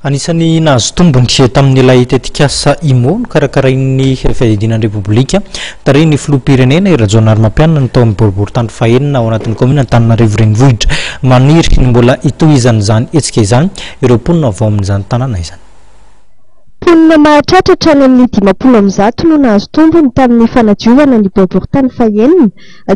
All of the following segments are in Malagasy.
Anisan'ny nahazo tombony tamin'ilay tetikasa IMO nokarakarain'ny Fiadidiana ny Repoblika, tarihin'ny Filoham-pirenena Hery Rajaonarimampianina ny tao amin'ny boriborintany fahenina ao anatin'ny kaominina Antananarivo Renivohitra. Maniry ny mbola hitohizan'izany hetsika izany ireo mponina avy ao amin'izany tanàna izany. Mponina mahatratra hatrany amin'ny 150 no nahazo tombony tamin'ny fanadiovana ny boriborintany fahenina,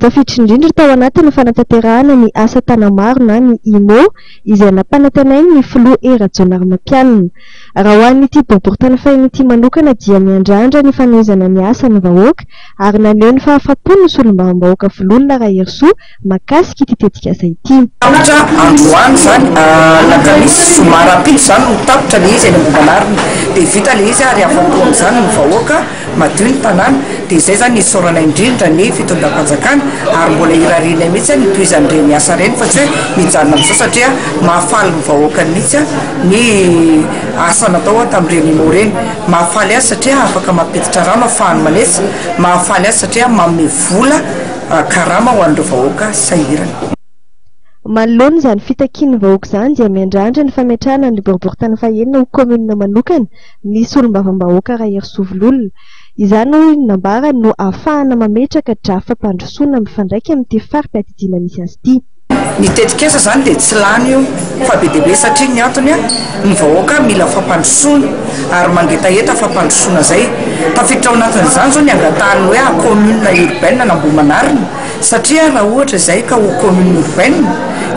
tafiditra indrindra tao anatin'ny fanatanterahana ny asa tanamaro na ny IMO, izay nampanantenain'ny filoha Hery Rajaonarimampianina. Raha ho an'ity boriborintany fahiny ity manokana dia miandrandra ny fanohizana ny asa ny vahoaka ary naneho ny fahafaham-pony ny solombavambahoaka Vololona Raherisoa mahakasika ity tetikasa ity. Tapitra androany izany alakamisy zoma rahampitso izany no tapitra ilay izy eny Ambohimanarina dia vita ilay izy ary afa-po amin'izany ny vahoaka. Madio ny tanàna, dia izay izany isaorana indrindra ny fitondram-panjakana ary mbola irarianay mihitsy ny hitohizan'ireny asa ireny fa tsy hoe mijanona amin'izao satria mahafaly ny vahoaka mihitsy ny asa natao tamin'ireny IMO ireny. Mahafaly azy satria afaka mampiditra rano ahafahany manetsa, mahafaly azy satria manome vola karama ho an'ireo vahoaka sahirana. Manoloana izany fitakian'ny vahoaka izany dia miandrandra ny fametrahana ny boriborintany fahenina ho kaominina manokana ny solombavambahoaka Raherisoa Vololona. Izany hoy ny nambarany no ahafahana mametraka drafi-pampandrosoana mifandraika amin'ity fari-piadidiana misy azy ity. Ny tetikasa izany dia tsy lany io fa be dia be satria ny antony ny vahoaka mila fampandrosoana ary mangetaheta fampandrosoana izay. Tafiditra ao anatin'izany izao ny angatahany hoe commune urbaine an'Ambohimanarina satria raha ohatra izay ka ho commune urbaine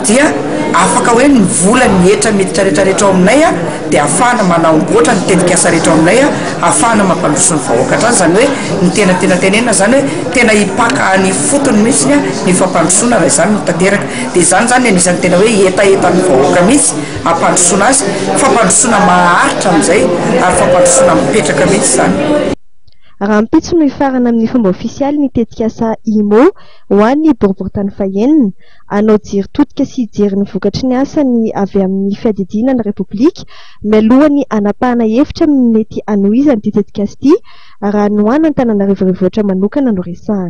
dia afaka hoe ny vola ny hetra miditra rehetra rehetra ao aminay dia ahafahana manamboatra ny tetikasa rehetra ao aminay, ahafahana mampandroso ny vahoaka hatrany, izany hoe ny tena tiana tenenina izany hoe tena hipaka any ifotony mihitsy ny fampandrosoana raha izany no tanteraka, dia izany izany anisan'ny tena hoe hetahetan'ny vahoaka mihitsy hampandrosoana azy, fampandrosoana maharitra amin'izay ary fampandrosoana mipetraka mihitsy izany. Rahampitso no hifarana amin'ny fomba ofisialy ny tetikasa IMO ho an'ny boriborintany fahenina. Hanao jery todika sy hijery ny vokatry ny asa ny avy amin'ny fiadidiana ny Repoblika mialohan'ny hanapahana hevitra amin'ny mety hanohizana ity tetikasa ity raha ny ho an'Antananarivo Renivohitra manokana no resahana.